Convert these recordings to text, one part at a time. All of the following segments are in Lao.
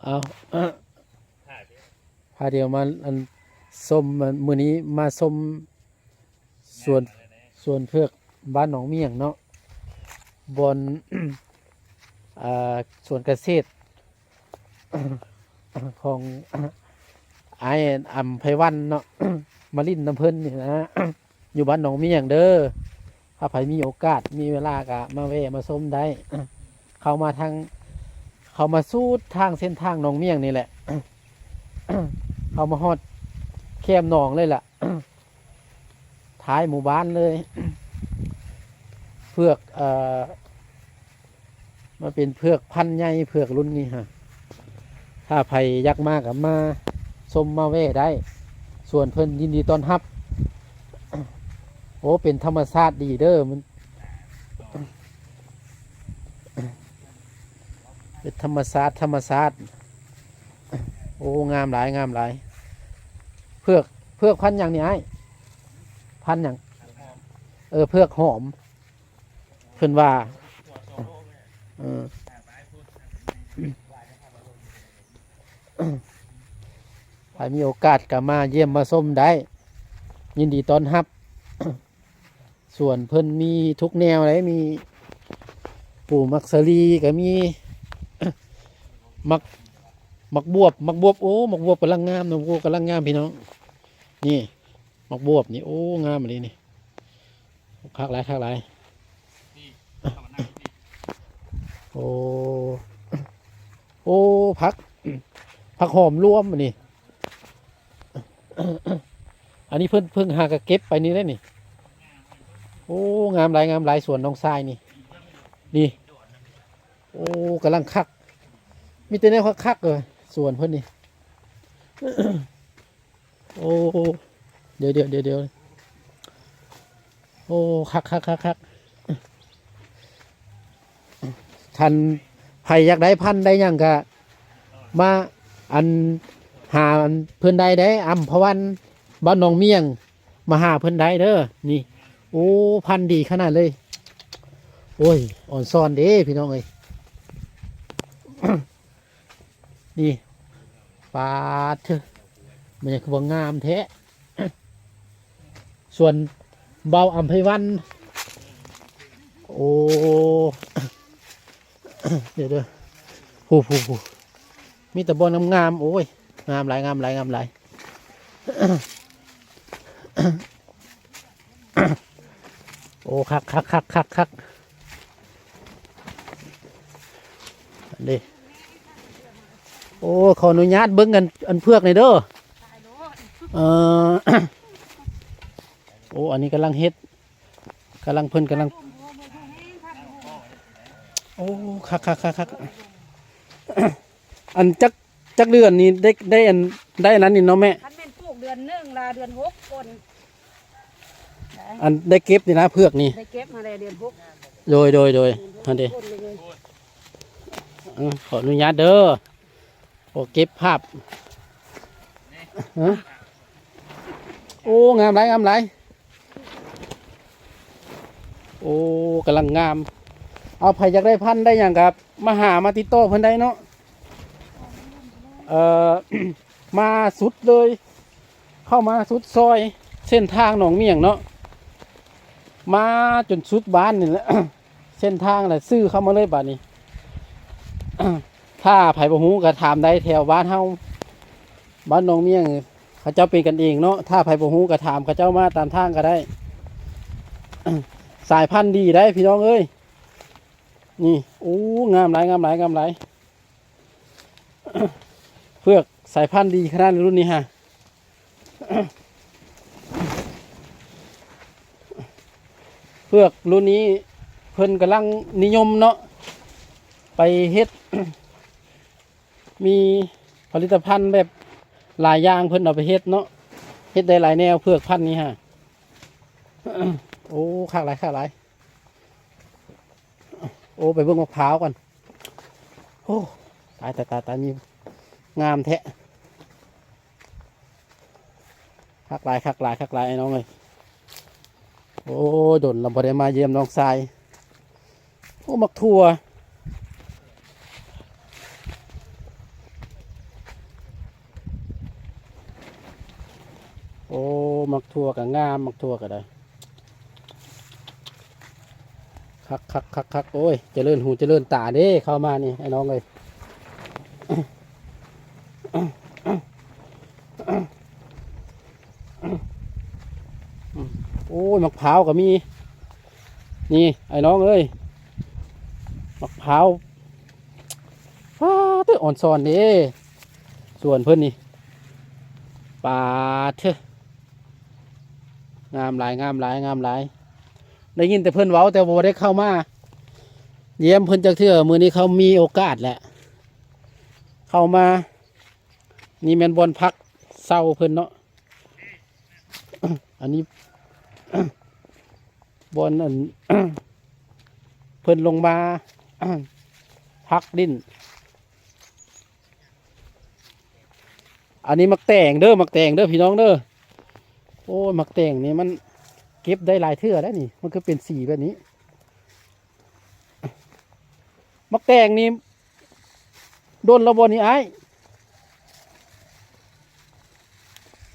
ເອົາ ພາດຽວມາ ອັນ ຊົມ ມື້ນີ້ມາຊົມສວນ ສວນເຜືອກບ້ານໜອງໝ້ຽງເນາະ ບ່ອນ ອ່າ ສວນກະເສດ ຂອງອ້າຍອຳໄພວັນເນາະ ມາຫຼິ້ນນຳເພິ່ນນີ້ນະ ຢູ່ບ້ານໜອງໝ້ຽງເດີ. ຖ້າໃຜມີໂອກາດມີເວລາກະມາແວ່ມາຊົມໄດ້ ເຂົ້າມາທາງ ເຂົ້າມາສູ່ທາງເສັ້ນທາງໜອງໝ້ຽງນີ້ແຫຼະ ເຂົ້າມາຮອດແຄມໜອງເລີຍລະ ທ້າຍໝູ່ບ້ານເລີຍ. ເຜືອກ ເອີ ມັນເປັນເຜືອກພັນໃຫຍ່ ເຜືອກລຸ້ນນີ້ຮະ. ຖ້າໃຜຢາກມາກໍມາຊົມມາແວ່ໄດ້ ສວນເພິ່ນຍິນດີຕ້ອນຮັບ. ໂອ້ ເປັນທຳມະຊາດດີເດີ ມັນ ເປັນທຳມະຊາດ ທຳມະຊາດ. ໂອ້ ງາມຫຼາຍ ງາມຫຼາຍ. ເຜືອກ ເຜືອກພັນຫຍັງນີ້ອ້າຍ? ພັນຫຍັງ? ເອີ ເຜືອກຫອມ ເພິ່ນວ່າ ເອີ ໃຜມີໂອກາດກໍມາຢ້ຽມມາຊົມໄດ້ ຍິນດີຕ້ອນຮັບ. ສວນເພິ່ນມີທຸກແນວເດ້ ມີປູໝາກສາລີກໍມີ ໝາກ ໝາກບວບ ໝາກບວບ ໂອ້ ໝາກບວບກຳລັງງາມເນາະ ໂອ້ ກຳລັງງາມພີ່ນ້ອງ. ນີ້ໝາກບວບນີ້ ໂອ້ ງາມອີ່ຫຼີນີ້ ຄັກຫຼາຍ ຄັກຫຼາຍ. ໂອ້ ໂອ້ ຜັກ ຜັກຫອມລວມອັນນີ້ ອັນນີ້ເພິ່ນ ເພິ່ນຫາກະເກັບໄປນີ້ແຫຼະນີ້. ໂອ້ ງາມຫຼາຍ ງາມຫຼາຍ ສວນນ້ອງຊາຍນີ້ ນີ້. ໂອ້ ກຳລັງຄັກ ມີແຕ່ແນວຄັກໆ ເອີ ສວນເພິ່ນນີ້. ໂອ້ ດຽວໆ ໂອ້ ຄັກໆໆໆ. ຄັນໃຜຢາກໄດ້ພັນໄດ້ຫຍັງກະມາ ອັນ ຫາ ອັນ ເພິ່ນໄດ້ເດ້ ອຳພະວັນ ບ້ານໜອງໝ້ຽງ ມາຫາເພິ່ນໄດ້ເດີ. ນີ້ ໂອ້ ພັນດີຂະໜາດເລີຍ. ໂອ້ຍ ອອນຊອນເດ້ພີ່ນ້ອງເອີຍ. ນີ້ ປາດເທີ ມັນຍັງຄືວ່າງາມແທ້ ສວນບ່າວອຳໄພວັນ. ໂອ້ ດຽວໆ ຜູ້ໆ ຜູ້ ມີແຕ່ບ່ອນງາມໆ. ໂອ້ຍ ງາມຫຼາຍ ງາມຫຼາຍ ງາມຫຼາຍ. ໂອ້ ຄັກໆໆໆໆ ອັນນີ້. ໂອ້ ຂໍອະນຸຍາດເບິ່ງອັນ ອັນເຜືອກນີ້ເດີ. ເອີ ໂອ້ ອັນນີ້ກຳລັງເຮັດ ກຳລັງ ເພິ່ນກຳລັງ ໂອ້ ຄັກໆໆໆ. ອັນຈັກ ຈັກເດືອນນີ້ໄດ້ ໄດ້ອັນ ໄດ້ອັນນັ້ນນີ້ເນາະແມ່? ຄັນແມ່ນປູກເດືອນໜຶ່ງລະເດືອນຫົກຄົນ ອັນໄດ້ເກັບນີ້ນະ ເຜືອກນີ້ ໄດ້ເກັບມາແລ້ວເດືອນຫົກ. ໂດຍ ໂດຍ ໂດຍ ຫັ້ນເດ. ເອີ ຂໍອະນຸຍາດເດີ ຂໍເກັບພາບ. ຮະ ໂອ້ ງາມຫຼາຍ ງາມຫຼາຍ. ໂອ້ ກຳລັງງາມ. ເອົາ ໃຜຢາກໄດ້ພັນໄດ້ຫຍັງກໍມາຫາ ມາຕິດຕໍ່ເພິ່ນໄດ້ເນາະ. ເອີ ມາສຸດເລີຍ ເຂົ້າມາສຸດຊອຍ ເສັ້ນທາງໜອງໝ້ຽງເນາະ ມາຈົນສຸດບ້ານນີ້ແຫຼະ ເສັ້ນທາງແຫຼະ ຊື່ເຂົ້າມາເລີຍບາດນີ້. ຖ້າໃຜບໍ່ຮູ້ກໍຖາມໄດ້ແຖວບ້ານເຮົາ ບ້ານໜອງໝ້ຽງ ເຂົາເຈົ້າເປັນກັນເອງເນາະ. ຖ້າໃຜບໍ່ຮູ້ກໍຖາມເຂົາເຈົ້າມາຕາມທາງກໍໄດ້. ສາຍພັນດີໄດ໋ພີ່ນ້ອງເອີຍ. ນີ້ ໂອ້ ງາມຫຼາຍ ງາມຫຼາຍ ງາມຫຼາຍ. ເຜືອກສາຍພັນດີຂະໜາດລຸ້ນນີ້ຮະ ເຜືອກລຸ້ນນີ້ເພິ່ນກຳລັງນິຍົມເນາະ ໄປເຮັດ ມີຜະລິດຕະພັນແບບຫຼາຍຢ່າງ ເພິ່ນເອົາໄປເຮັດເນາະ ເຮັດໄດ້ຫຼາຍແນວ ເຜືອກພັນນີ້ຮະ. ໂອ້ ຄັກຫຼາຍ ຄັກຫຼາຍ. ໂອ້ ໄປເບິ່ງໝາກພ້າວກ່ອນ. ໂອ້ ຕາຍ ຕາຍ ຕາຍ ຕາຍ ມີ ງາມແທ້. ຄັກຫຼາຍ ຄັກຫຼາຍ ຄັກຫຼາຍ ອ້າຍນ້ອງເອີຍ. ໂອ້ ດົນລະບໍ່ໄດ້ມາຢ້ຽມນ້ອງຊາຍ. ໂອ້ ໝາກຖົ່ວ. ໂອ້ ໝາກຖົ່ວກໍງາມ ໝາກຖົ່ວກໍໄດ້ ຄັກໆໆໆ. ໂອ້ຍ ຈະເລີນຫູຈະເລີນຕາເດ້ ເຂົ້າມານີ້ ອ້າຍນ້ອງເອີຍ. ໂອ້ຍ ໝາກພ້າວກໍມີ ນີ້ ອ້າຍນ້ອງເອີຍ ໝາກພ້າວ. ປາດເຕີ ອອນຊອນເດ້ ສວນເພິ່ນນີ້ ປາດເທີ ງາມຫຼາຍ ງາມຫຼາຍ ງາມຫຼາຍ. ໄດ້ຍິນແຕ່ເພິ່ນເວົ້າ ແຕ່ບໍ່ໄດ້ເຂົ້າມາຢ້ຽມເພິ່ນຈັກເທື່ອ. ມື້ນີ້ເຂົາມີໂອກາດແຫຼະ ເຂົ້າມາ. ນີ້ແມ່ນບ່ອນພັກເຊົາເພິ່ນເນາະ ອັນນີ້ບ່ອນ ອັນ ເພິ່ນລົງມາພັກດິນ. ອັນນີ້ໝາກແຕງເດີ ໝາກແຕງເດີພີ່ນ້ອງເດີ. ໂອ້ຍ ໝາກແຕງນີ້ມັນເກັບໄດ້ຫຼາຍເທື່ອໄດ໋ນີ້ ມັນຄືເປັນສີແບບນີ້. ໝາກແຕງນີ້ດົນແລ້ວບໍ່ນີ້ອ້າຍ?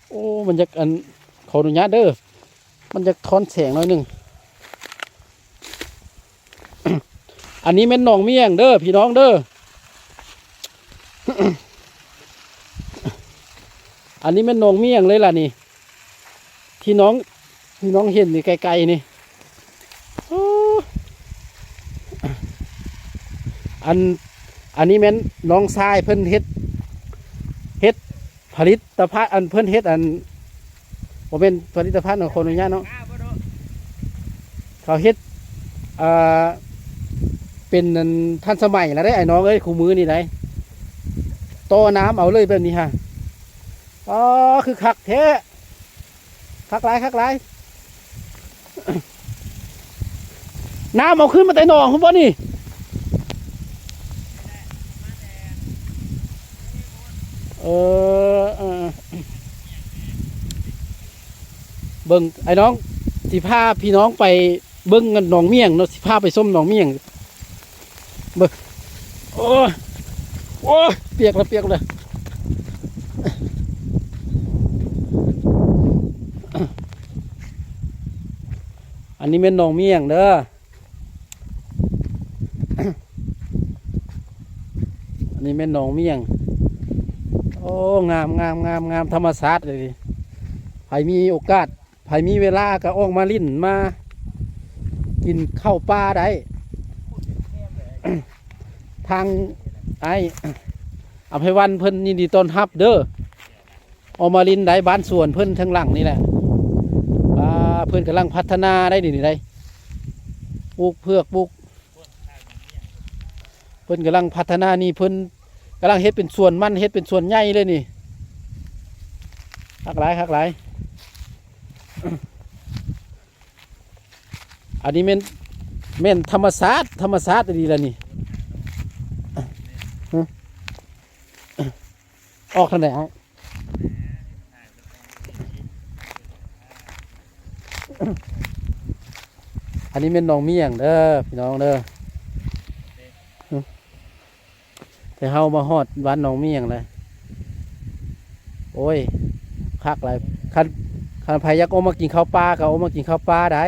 ໂອ້ ມັນຢາກ ອັນ ຂໍອະນຸຍາດເດີ ມັນຢາກທ້ອນແສງໜ້ອຍໜຶ່ງ. ອັນນີ້ແມ່ນໜອງມ້ຽງເດີພີ່ນ້ອງເດີ ອັນນີ້ແມ່ນໜອງມ້ຽງເລີຍລະນີ້ ທີ່ນ້ອງ ທີ່ນ້ອງເຫັນນີ້ໄກໆນີ້. ໂອ້ ອັນ ອັນນີ້ແມ່ນນ້ອງຊາຍເພິ່ນເຮັດ ເຮັດຜະລິດຕະພັນ ອັນເພິ່ນເຮັດ ອັນ ບໍ່ແມ່ນຜະລິດຕະພັນ ຂໍອະນຸຍາດເນາະ ເຂົາເຮັດ ອ່າ ເປັນອັນທັນສະໄໝແລ້ວເດ້ອ້າຍນ້ອງເອີຍ ຄູ່ມື້ນີ້ໄດ໋ ຕໍ່ນ້ຳເອົາເລີຍແບບນີ້ຮະ. ອໍ ຄືຄັກແທ້ ຄັກຫຼາຍ ຄັກຫຼາຍ. ນ້ຳເອົາຂຶ້ນມາແຕ່ໜອງພຸ້ນບໍ່ນີ້? ເອີ ເອີ ເບິ່ງອ້າຍນ້ອງ ຊິພາພີ່ນ້ອງໄປເບິ່ງໜອງມ້ຽງເນາະ ຊິພາໄປຊົມໜອງມ້ຽງ. ເບິ່ງ ໂອ້ຍ ໂອ້ຍ ປຽກແລ້ວ ປຽກແລ້ວ. ອັນນີ້ແມ່ນໜອງມ້ຽງເດີ ອັນນີ້ແມ່ນໜອງມ້ຽງ. ໂອ້ ງາມ ງາມ ງາມ ງາມ ທຳມະຊາດເລີຍ. ໃຜມີໂອກາດ ໃຜມີເວລາກໍອອກມາຫຼິ້ນ ມາກິນເຂົ້າປ່າໄດ້. ທາງອ້າຍອຳໄພວັນເພິ່ນຍິນດີຕ້ອນຮັບເດີ ອອກມາຫຼິ້ນໄດ້ ບ້ານສວນເພິ່ນທາງຫຼັງນີ້ແຫຼະ. ອ່າ ເພິ່ນກຳລັງພັດທະນາໄດ້ດຽວນີ້ໄດ໋ ປູກເຜືອກ ປູກ ເພິ່ນກຳລັງພັດທະນານີ້ ເພິ່ນກຳລັງເຮັດເປັນສວນມັນ ເຮັດເປັນສວນໃຫຍ່ເລີຍນີ້ ຄັກຫຼາຍ ຄັກຫຼາຍ. ອັນນີ້ແມ່ນ ແມ່ນທຳມະຊາດ ທຳມະຊາດອີ່ຫຼີລະນີ້. ຮະ ອອກທາງໃດອ້າຍ? ອັນນີ້ແມ່ນໜອງມ້ຽງເດີພີ່ນ້ອງເດີ. ແຕ່ເຮົາມາຮອດບ້ານໜອງມ້ຽງແລ້ວ ໂອ້ຍ ຄັກຫຼາຍ. ຄັນ ຄັນໃຜຢາກອອກມາກິນເຂົ້າປ່າກໍອອກມາກິນເຂົ້າປ່າໄດ້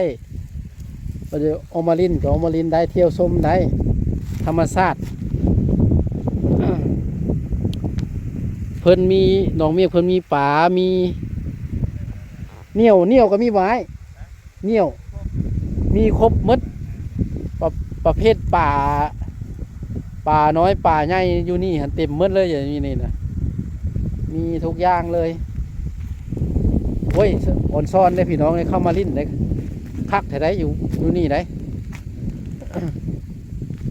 ອອກມາຫຼິ້ນກໍອອກມາຫຼິ້ນໄດ້ ທ່ຽວຊົມໄດ້ ທຳມະຊາດ. ເພິ່ນມີ ໜອງມ້ຽງເພິ່ນມີປາ ມີໜ້ຽວ ໜ້ຽວກໍມີບໍ່ອ້າຍ? ໜ້ຽວ ມີຄົບໝົດ ປະ ປະເພດປາ ປານ້ອຍປາໃຫຍ່ຢູ່ນີ້ຫັ້ນເຕັມໝົດເລີຍ ຢູ່ນີ້ນະ ມີທຸກຢ່າງເລີຍ. ໂອ້ຍ ອອນຊອນເດ້ພີ່ນ້ອງເອີຍ ເຂົ້າມາຫຼິ້ນໄດ້ ຄັກແທ້ໃດ ຢູ່ ຢູ່ນີ້ໄດ໋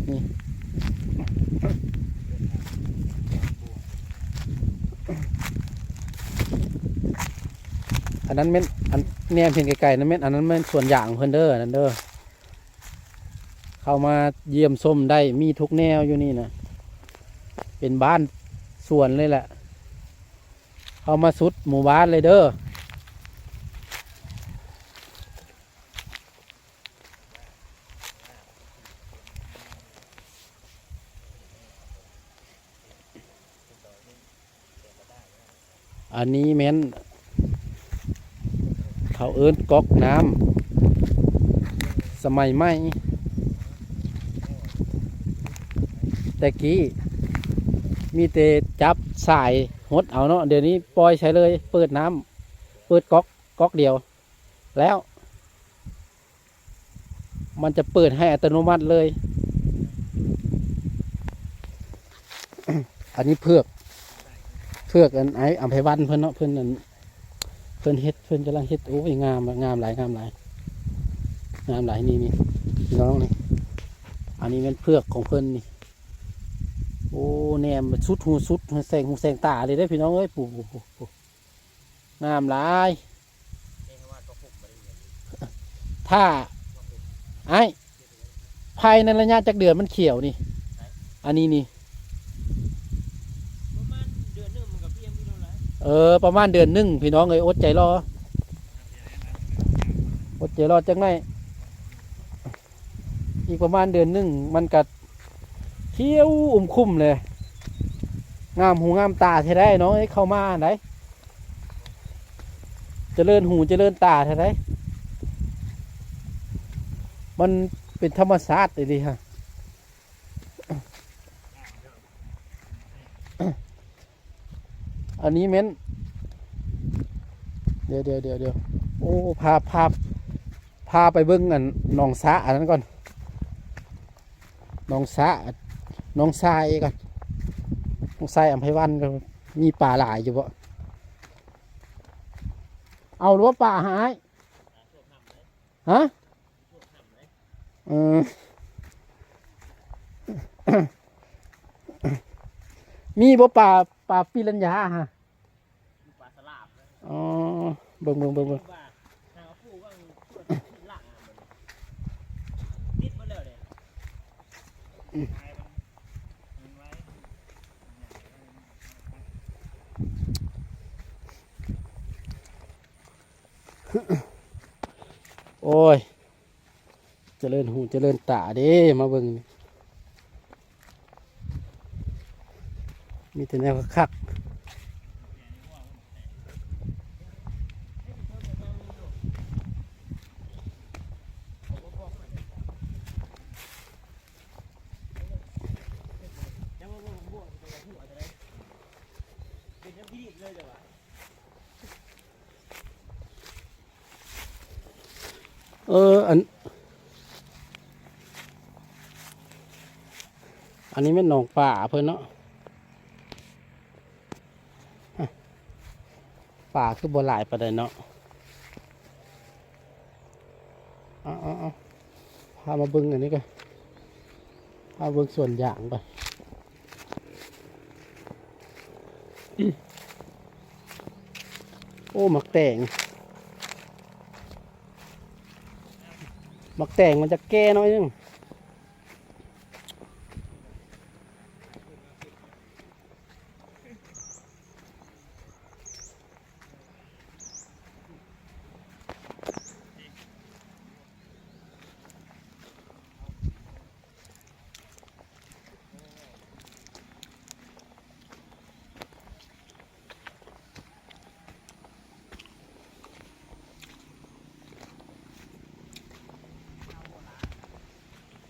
ນີ້. ອັນນັ້ນແມ່ນ ອັນແນມເຫັນໄກໆນັ້ນແມ່ນ ອັນນັ້ນແມ່ນສວນຢາງເພິ່ນເດີ ອັນນັ້ນເດີ. ເຂົ້າມາຢ້ຽມຊົມໄດ້ ມີທຸກແນວຢູ່ນີ້ນະ ເປັນບ້ານສວນເລີຍແຫຼະ ເຂົ້າມາສຸດໝູ່ບ້ານເລີຍເດີ. ອັນນີ້ແມ່ນ ເຂົາເອີ້ນກອກນ້ຳສະໄໝໃໝ່. ແຕ່ກີ້ມີແຕ່ຈັບສາຍຫົດເອົາເນາະ, ດຽວນີ້ປ່ອຍໃສ່ເລີຍ, ເປີດນ້ຳ ເປີດກອກ ກອກດຽວ ແລ້ວ ມັນຈະເປີດໃຫ້ອັດຕະໂນມັດເລີຍ. ອັນນີ້ເຜືອກ ເຜືອກອັນອ້າຍອຳໄພວັນເພິ່ນເນາະ, ເພິ່ນອັນ ເພິ່ນເຮັດ ເພິ່ນກຳລັງເຮັດ. ໂອ້ຍ ງາມ ງາມຫຼາຍ ງາມຫຼາຍ ງາມຫຼາຍ. ນີ້ ນີ້ ພີ່ນ້ອງ ນີ້ ອັນນີ້ແມ່ນເຜືອກຂອງເພິ່ນນີ້. ໂອ້ ແນມສຸດຫູສຸດແສງຫູແສງຕາເລີຍເດ້ ພີ່ນ້ອງເອີຍ. ປູ ປູ ປູ ປູ ງາມຫຼາຍ. ຖ້າ ອ້າຍ ພາຍໃນໄລຍະຈັກເດືອນມັນຂຽວນີ້? ອັນນີ້ນີ້ ປະມານເດືອນໜຶ່ງມັນກໍປ່ຽນຢູ່ແລ້ວ. ເອີ ປະມານເດືອນໜຶ່ງ ພີ່ນ້ອງເອີຍ, ອົດໃຈລໍ ອົດໃຈລໍຈັກໜ້ອຍ. ອີກປະມານເດືອນໜຶ່ງມັນກະຂຽວອຸ້ມຄຸ້ມເລີຍ. ງາມຫູງາມຕາແທ້ໃດ໋ ນ້ອງເອີຍ, ເຂົ້າມາຫັ້ນໃດ ຈະເລີນຫູຈະເລີນຕາແທ້ໃດ໋. ມັນເປັນທຳມະຊາດອີ່ຫຼີຫັ້ນ. ອັນນີ້ແມ່ນ ດຽວ ດຽວ ດຽວ ດຽວ ໂອ້ ພາ ພາ ພາໄປເບິ່ງອັນໜອງສະອັນນັ້ນກ່ອນ, ໜອງສະ ໜອງຊາຍກ່ອນ, ໜອງຊາຍອຳໄພວັນ ກໍມີປາຫຼາຍຢູ່ບໍ່? ເອົາຫຼືວ່າປາຫາຍ? ຮະ? ເອີ ມີບໍ່ປາ ປາປີລັນຍາຫະ? ປາສະຫຼາມ. ອໍ ເບິ່ງ ເບິ່ງ ເບິ່ງ ເບິ່ງ. ໂອ້ຍ ຈະເລີນຫູຈະເລີນຕາເດ້ ມາເບິ່ງນີ້ ມີແຕ່ແນວຄັກໆ. ເອີ ອັນ ອັນນີ້ແມ່ນໜອງປາເພິ່ນເນາະ. ປາຄືບໍ່ຫຼາຍປານໃດເນາະ. ເອົາ ເອົາ ເອົາ ພາມາເບິ່ງອັນນີ້ກ່ອນ ພາເບິ່ງສວນຢາງກ່ອນ. ໂອ້ ໝາກແຕງ ໝາກແຕງມັນຈະແກ່ໜ້ອຍໜຶ່ງ.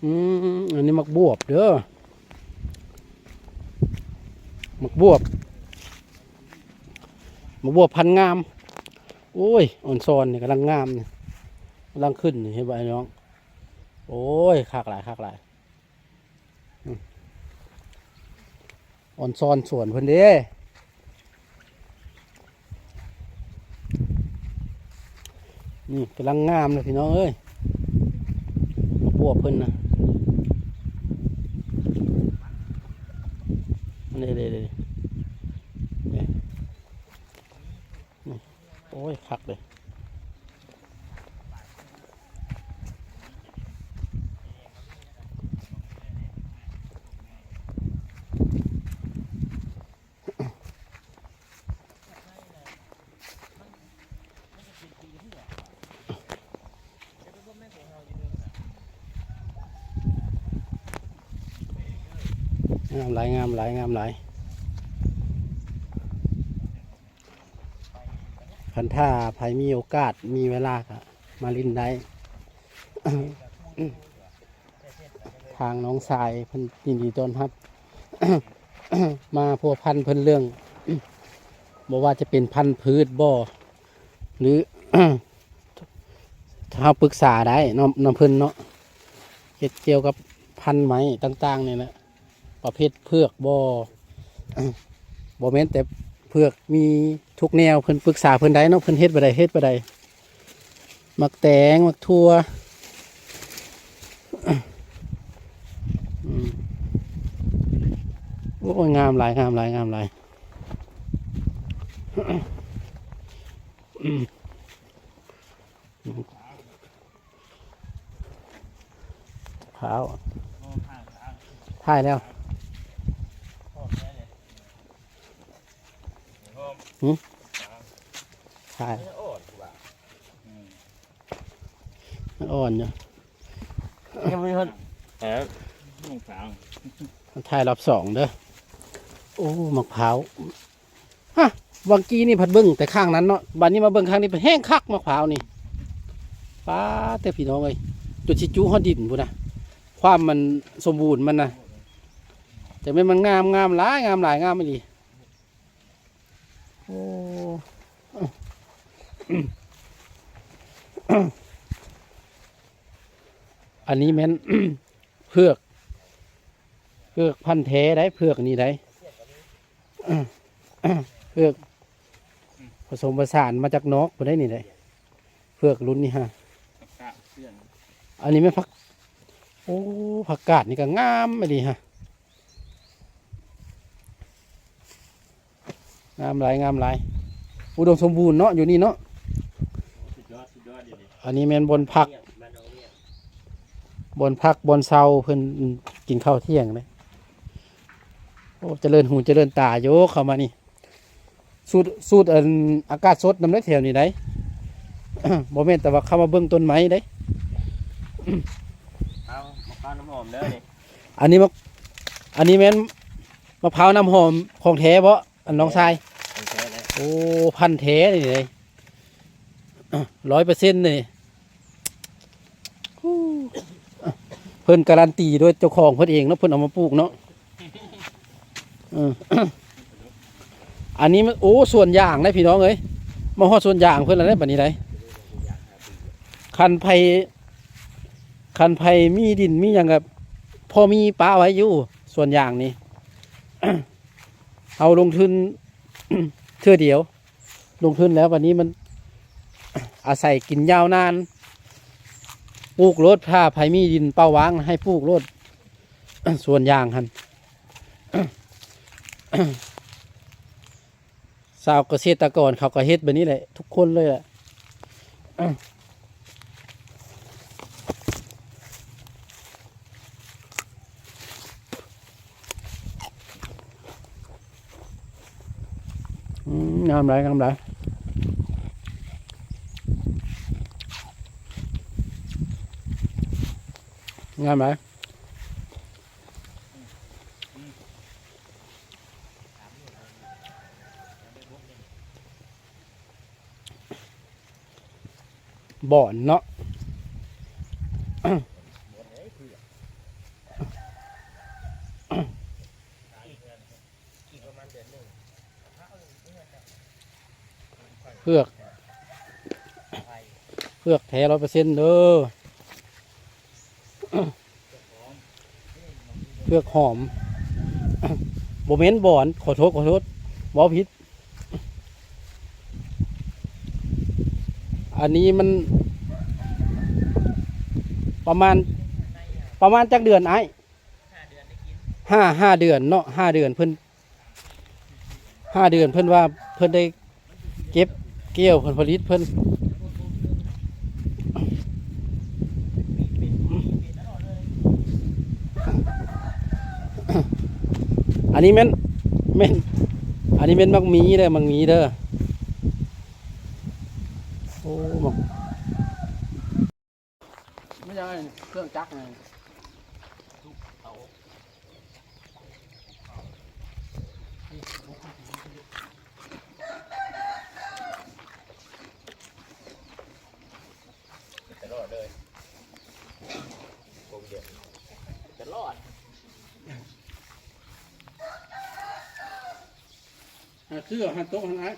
ອືມ ອັນນີ້ໝາກບວບເດີ ໝາກບວບ ໝາກບວບພັນງາມ. ໂອ້ຍ ອອນຊອນນີ້ກຳລັງງາມນີ້ ກຳລັງຂຶ້ນນີ້ ເຫັນບໍ່ອ້າຍນ້ອງ? ໂອ້ຍ ຄັກຫຼາຍ ຄັກຫຼາຍ. ອອນຊອນສວນເພິ່ນເດ້ ນີ້ກຳລັງງາມເລີຍພີ່ນ້ອງເອີຍ ໝາກບວບເພິ່ນນະ ນີ້ ນີ້ ນີ້ ນີ້ ໂອ້ຍ ຄັກເລີຍ. ງາມຫຼາຍ ງາມຫຼາຍ ງາມຫຼາຍ. ຄັນຖ້າໃຜມີໂອກາດ ມີເວລາກໍມາຫຼິ້ນໄດ້. ທາງນ້ອງຊາຍເພິ່ນຍິນດີຕ້ອນຮັບ ມາພົວພັນເພິ່ນເລື່ອງ ບໍ່ວ່າຈະເປັນພັນພືດບໍ ຫຼື ເຮົາປຶກສາໄດ້ນຳ ນຳເພິ່ນເນາະ ເຮັດກ່ຽວກັບພັນໄມ້ຕ່າງໆນີ້ແຫຼະ ປະເພດເຜືອກບໍ ບໍ່ແມ່ນແຕ່ເຜືອກ ມີທຸກແນວ ເພິ່ນປຶກສາເພິ່ນໄດ້ເນາະ ເພິ່ນເຮັດແບບໃດ ເຮັດແບບໃດ ໝາກແຕງ ໝາກຖົ່ວ ອືມ ໂອ້ຍ ງາມຫຼາຍ ງາມຫຼາຍ ງາມຫຼາຍ. ພາວ ຖ່າຍແລ້ວ ຫື? ຖ່າຍ ມັນອ່ອນຢູ່ ຍັງບໍ່ມີຄົນ ເອີ ຖ່າຍຮອບສອງເດີ. ໂອ້ ໝາກພ້າວ ຮະ ຫວ່າງກີ້ນີ້ພັດເບິ່ງແຕ່ຂ້າງນັ້ນເນາະ ບາດນີ້ມາເບິ່ງຂ້າງນີ້ພັດແຮງຄັກ ໝາກພ້າວນີ້ ປາດເຕີ ພີ່ນ້ອງເອີຍ ຈົນຊິຈຸຮອດດິນພຸ້ນນະ ຄວາມມັນສົມບູນມັນນະ ແຕ່ແມ່ນມັນງາມ ງາມຫຼາຍ ງາມຫຼາຍ ງາມອີ່ຫຼີ. ໂອ້ ອັນນີ້ແມ່ນ ເຜືອກ ເຜືອກພັນແທ້ໄດ໋ ເຜືອກນີ້ໄດ໋ ເຜືອກ ອືມ ຜະສົມປະສານມາຈາກນອກພຸ້ນໄດ໋ນີ້ໄດ໋ ເຜືອກລຸ້ນນີ້ຮະ. ອັນນີ້ແມ່ນຜັກ ໂອ້ ຜັກກາດນີ້ກໍງາມອີ່ຫຼີຮະ ງາມຫຼາຍ ງາມຫຼາຍ ອຸດົມສົມບູນເນາະ ຢູ່ນີ້ເນາະ. ອັນນີ້ແມ່ນບ່ອນພັກ ບ່ອນພັກບ່ອນເຊົາເພິ່ນກິນເຂົ້າທ່ຽງເດ້. ໂອ້ ຈະເລີນຫູຈະເລີນຕາຢູ່ ເຂົ້າມານີ້ ສູດ ສູດອັນອາກາດສົດນຳເດ້ແຖວນີ້ໄດ໋ ບໍ່ແມ່ນແຕ່ວ່າເຂົ້າມາເບິ່ງຕົ້ນໄມ້ເດ້. ເອົາ ມະພ້າວນ້ຳຫອມເດີນີ້ ອັນນີ້ມະ ອັນນີ້ແມ່ນມະພ້າວນ້ຳຫອມຂອງແທ້ບໍ ອັນນ້ອງຊາຍ? ຂອງແທ້ເດ້ ໂອ້ ພັນແທ້ນີ້ເດ້ ຮ້ອຍເປີເຊັນນີ້. ເພິ່ນກາລັນຕີໂດຍເຈົ້າຂອງເພິ່ນເອງເນາະ ເພິ່ນເອົາມາປູກເນາະ. ເອີ ອັນນີ້ມັນ ໂອ້ ສວນຢາງໄດ໋ພີ່ນ້ອງເອີຍ ມາຮອດສວນຢາງເພິ່ນແລ້ວໄດ໋ ບັດນີ້ໄດ໋. ຄັນໃຜ ຄັນໃຜມີດິນມີຫຍັງກໍພໍມີປະໄວ້ຢູ່ ສວນຢາງນີ້ ເຮົາລົງທຶນເທື່ອດຽວ ລົງທຶນແລ້ວ ບັດນີ້ມັນອາໄສກິນຍາວນານ ປູກໂລດ ຖ້າໃຜມີດິນເປົ່າວ່າງໃຫ້ປູກໂລດ ສວນຢາງຫັ້ນ. ຊາວກະເສດຕະກອນເຂົາກໍເຮັດແບບນີ້ແຫຼະ ທຸກຄົນເລີຍແຫຼະ. ອືມ ງາມຫຼາຍ ງາມຫຼາຍ ງາມຫຼາຍ. ບ່ອນເນາະ ເຜືອກ ເຜືອກແທ້ຮ້ອຍເປີເຊັນເດີ. ເຜືອກຫອມ ບໍ່ແມ່ນບອນ ຂໍໂທດ ຂໍໂທດ ເວົ້າຜິດ. ອັນນີ້ມັນປະມານ ປະມານຈັກເດືອນອ້າຍ? ຫ້າ ຫ້າເດືອນເນາະ ຫ້າເດືອນເພິ່ນ ຫ້າເດືອນ ເພິ່ນວ່າເພິ່ນໄດ້ເກັບກ່ຽວ ຜົນຜະລິດເພິ່ນ. ອັນນີ້ແມ່ນ ແມ່ນ ອັນນີ້ແມ່ນໝາກມີເດີ ໝາກມີເດີ. ໂອ້ ໝາກ ມັນຍັງເຄື່ອງຈັກນະ ທຸບເອົາ ນີ້ ທຸບເອົາ. ຕະຫຼອດ ຫາເສື້ອ ຫາໂຕະ ຫັ້ນອ້າຍ.